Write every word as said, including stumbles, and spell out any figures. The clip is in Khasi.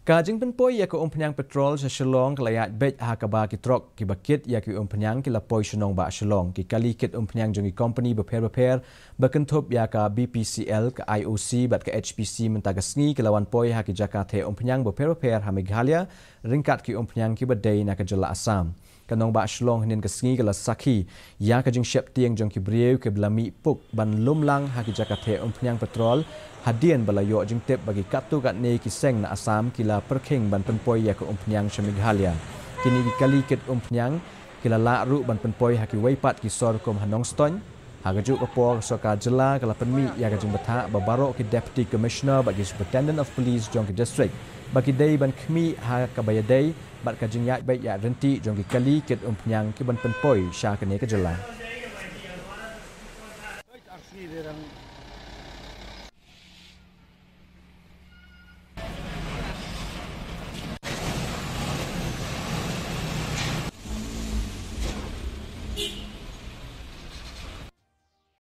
Ka jingpynpoi ïa ka umphniang petrol sha Shillong ka la ïaid beit ha kaba ki trok kiba kit ïa ki umphniang ki la poi sha nongbah Shillong. Ki kali kit umphniang jong ki kompani bapher bapher ba kynthup ïa ka B P C L, ka I O C bad ka H P C mynta ka sngi ki la wan poi ha ki jaka theh umphniang bapher bapher ha Meghalaya ryngkat ki umphniang kiba dei na ka jylla Assam. Ka nongbah Shillong hynnin ka sngi ka la sakhi ïa ka jingsheptieng jong ki briew kiba la mih puk ban lum lang ha ki jaka theh umphniang petrol hadien ba la ïoh jingtip ba ki katto katne ki seng na Assam ki la pyrkhing ban pynpoi ïa ka umphniang sha Meghalaya. Kine ki kali kit umphniang ki la lah ruh ban pynpoi ha kiwei pat ki sor kum ha Nongstoiñ. Ha kajuh ka por, ka sorkar jylla ka la pynmih ïa ka jingbthah ba baroh ki Deputy Commissioner bad ki Superintendent of Police jong ki district ba ki dei ban khmih ha kaba ïadei bad ka jingïaid beit ïaid ryntih jong ki kali kit umphniang kiban pynpoi sha kane ka jylla.